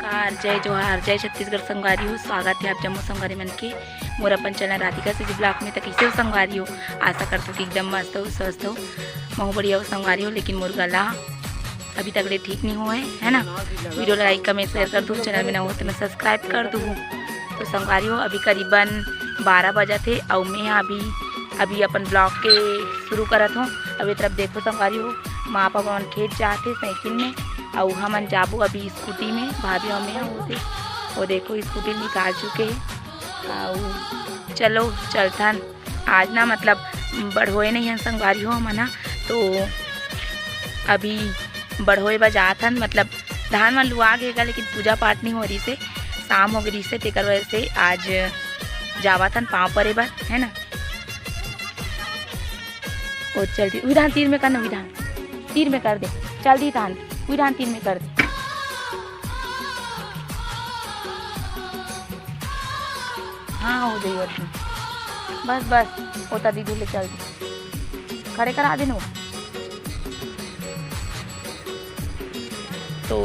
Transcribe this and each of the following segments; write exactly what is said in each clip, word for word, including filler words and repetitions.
नमस्कार, जय जोहार, जय छत्तीसगढ़ संगवारी हो। स्वागत हे आप जम्मो संगवारी मन के मोर अपन चैनल राधिका सीजी ब्लॉग में। त कइसे हो संगवारी हो? आशा करथों कि एकदम मस्त हो, स्वस्थ हो। महू बढ़िया हो संगवारी हो, लेकिन मोर गला अभी तक ले ठीक नहीं होए, है ना? वीडियो ला like, comment, share कर दू, चैनल में नवा हो त मैं subscribe कर दू। तो संगवारी हो, अभी करीबन बारह बजत हे अउ मैं अभी, अभी अपन ब्लॉग के शुरू करत हों। अब ए तरफ देखो संगवारी हो, माँ पापा मन खेत जात हे साइकिल में, अउ हमन जाबो अभी स्कूटी में, भाभी अउ मैं होते। वो देखो स्कूटी निकाल चुके हे, अउ चलो चलथन। आज ना मतलब बढ़ोए नहीं हन संगवारी हो हमन ह, तो अभी बढ़ोए बर जात हन। मतलब धान मन लुआ गे गा, लेकिन पूजा पाठ नहीं हो रहिस हे, शाम हो गे रहिस हे, तेकर वजह से आज जावत हन पाँव परे बर, है ना। ओ चल दी, उही धान तीर में कर ना, उही धान तीर में कर दे, चल दी धान, उही धान तीर में कर दे। हाँ, हो जाई ओतनी। बस, बस, ओता दीदी ले चल दी। खड़े करा दे न वो। तो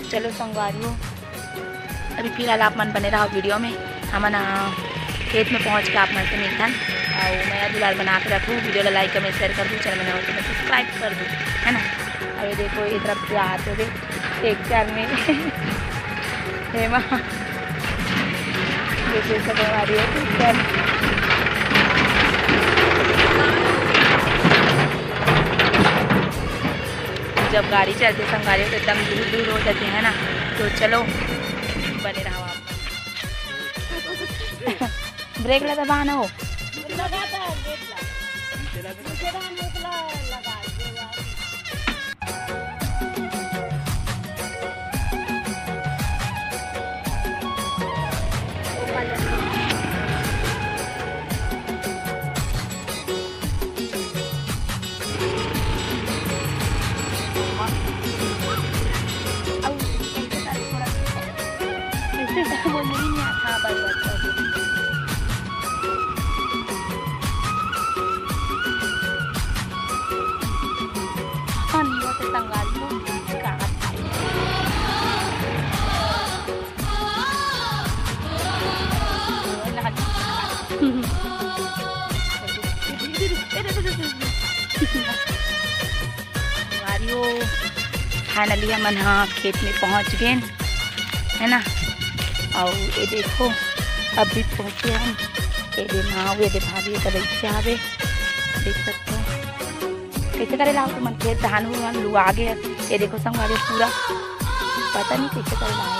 चलो संगवारी हो, अभी फिलहाल आप मन बने रहो वीडियो में। हमन, आ, खेत में पहुँच के आप मन से मिलथन। अउ मया दुलार बना के रखू, वीडियो ला like, comment, share कर दू, चैनल में नवा हो तो subscribe कर दू, है ना। अउ ये देखो, ये तरफ से आत हो दे। ट्रैक्टर में। हे माँ। जैसे सब हमारी है ट्रैक्टर। जब गाड़ी चलते संगवारी हो तो एकदम दूर दूर हो जाते हैं ना, तो चलो बने रहो आप। ब्रेक ला दबा ना हो। संगवारी हो, finally हमन ह खेत में पहुँच गेन, है ना। अउ ये देखो, अभी पहुँचे हम। ये दे माँ, ये दे भाभी, ये दे बइठे हावे, देख सकते हो। कैसे करे लाओ तुमन खेत, धान उन लुआ गे। ये देखो संगवारी, पूरा पता नहीं कैसे करे लाओ।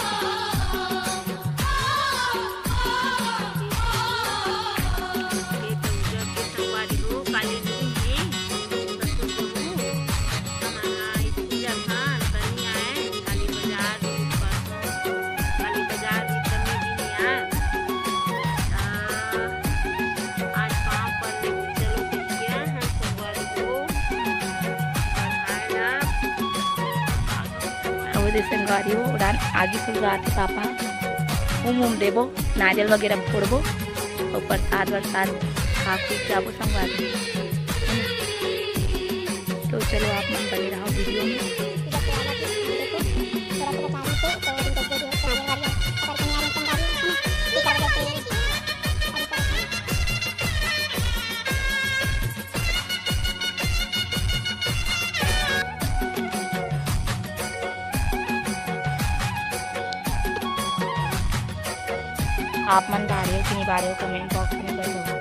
अब दे संगवारी हो, उड़ान आगे सुलगात हे पापा। उम उम देबो, नारियल वगैरह फोड़बो, अउ प्रसाद वरसाद खा पी के आबो संगवारी। तो चलो आप मन बने रहो वीडियो में। आप मन बाढ़े हो कि नहीं बाढ़े हो, comment box में बताओ।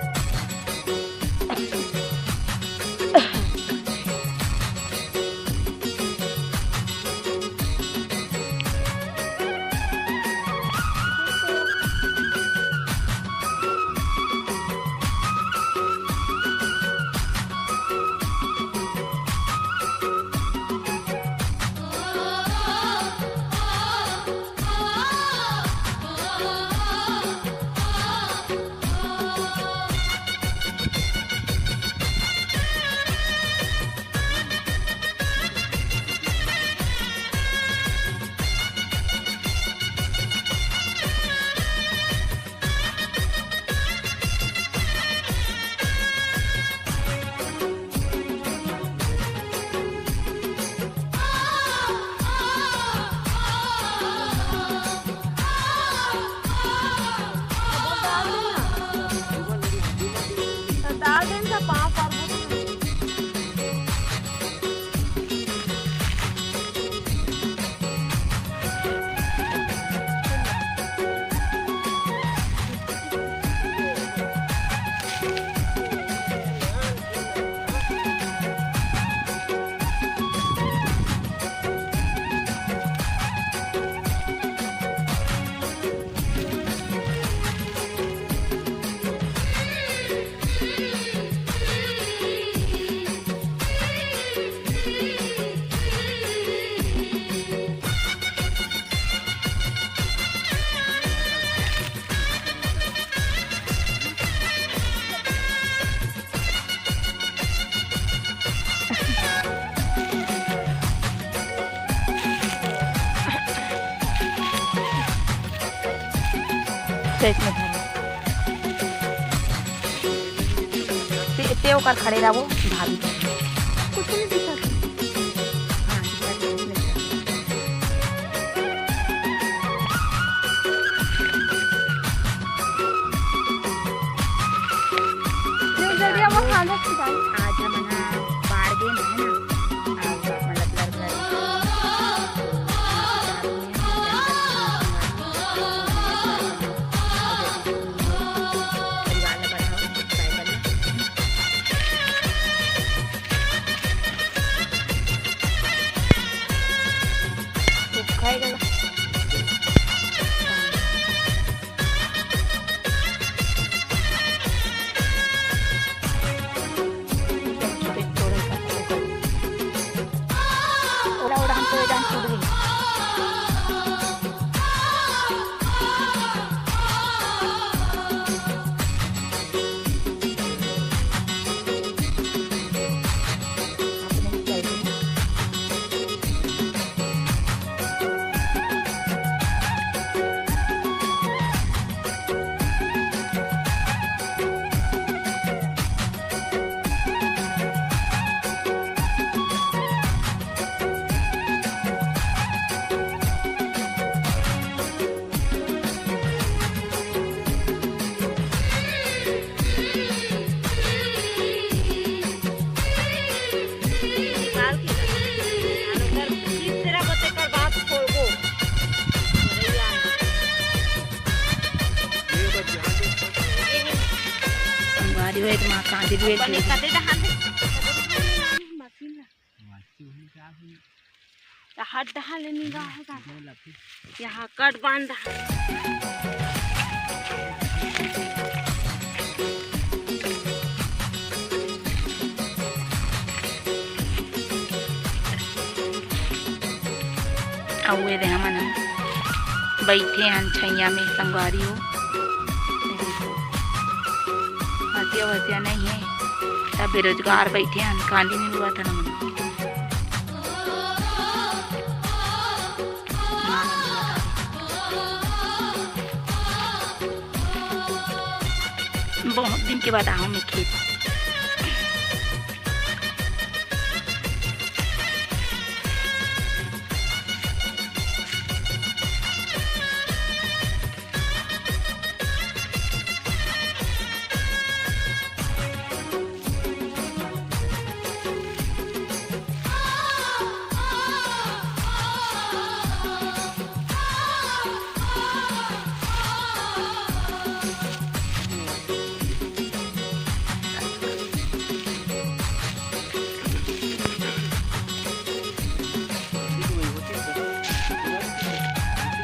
इसमें धर। ते, ते ओकर खड़े रहो, भाभी। कुछ नहीं दिखा। हाँ, दिखा दे, इसमें धर। जल्दी, जल्दी, अब हम खाना खिलाएं। आज हम ना बाहर गए ना, है ना? आज मतलब लड़, लड़। निकाल के, और ओकर तीसरा बते कर बाद खोलबो। संगवारी हो, एक माँ कांदी भी एक अपने दे। कते डहान है? मशीन ला। वाची हुई क्या हुई? त हट डहा ले निगाह है का? बोला फिर। यहाँ कट बांध डहा। अउ ये दे हमन ह बइठे हन छैया में संगवारी हो। हंसिया वसिया नहीं है, सब बेरोजगार बइठे हन, कांदी मिलवात हन हमन। बहुत दिन के बाद आऊँ मैं खेत।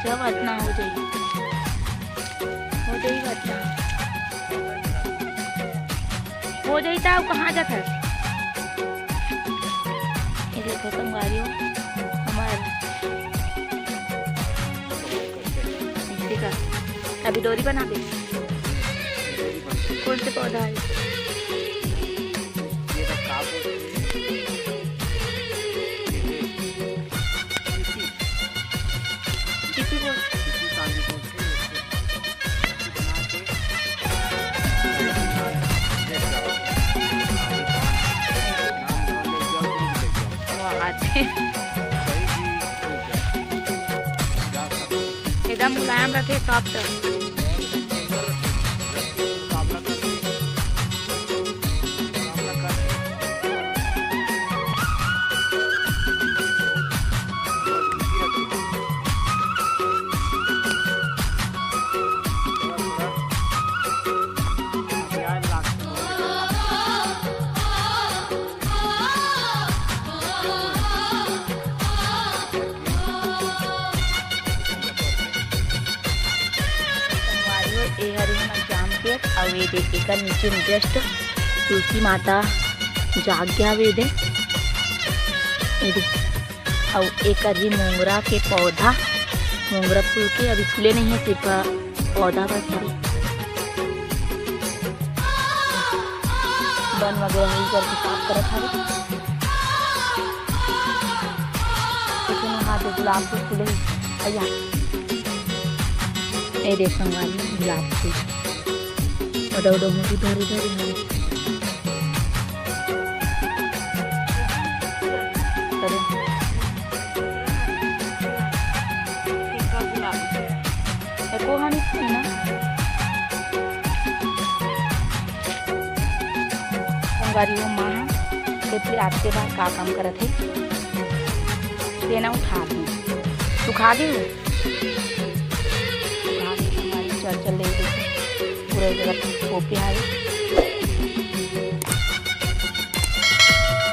क्या बात ना हो जाई, हो जाई बात ना, हो जाई। ता कहाँ जात है? ये देखो संगवारी हो, हमार ठीक है, अभी डोरी बना दे। कौन से पौधा है? किसी को एकदम मुलायम रथे, सॉफ्ट। संगवारी हो, ए हरे हमर जाम के, अउ ये देख, एकर नीचे में just तुलसी माता जाग गया हवे दे। ये देख, अउ एकर ही मोंगरा के पौधा, मोंगरा फूल के अभी फूले नहीं है, सिर्फ पौधा बस हवे। बन वगैरह है, इधर भी साफ करत हवे। लेकिन वहाँ पे गुलाब के फूले ही, अइया। ए देख संगवारी, गुलाब फूल। ओदा, ओदा, मोती धरे, धरे हवे। अरे। एको हानि ना। संगवारी हो, माँ ह खेती आते बार का काम करत हे, तेन उठा दे। सुखा गे हो? सुखा गे, संगवारी, चल, चल, ले, ले। पूरा जगह पोपे हावे।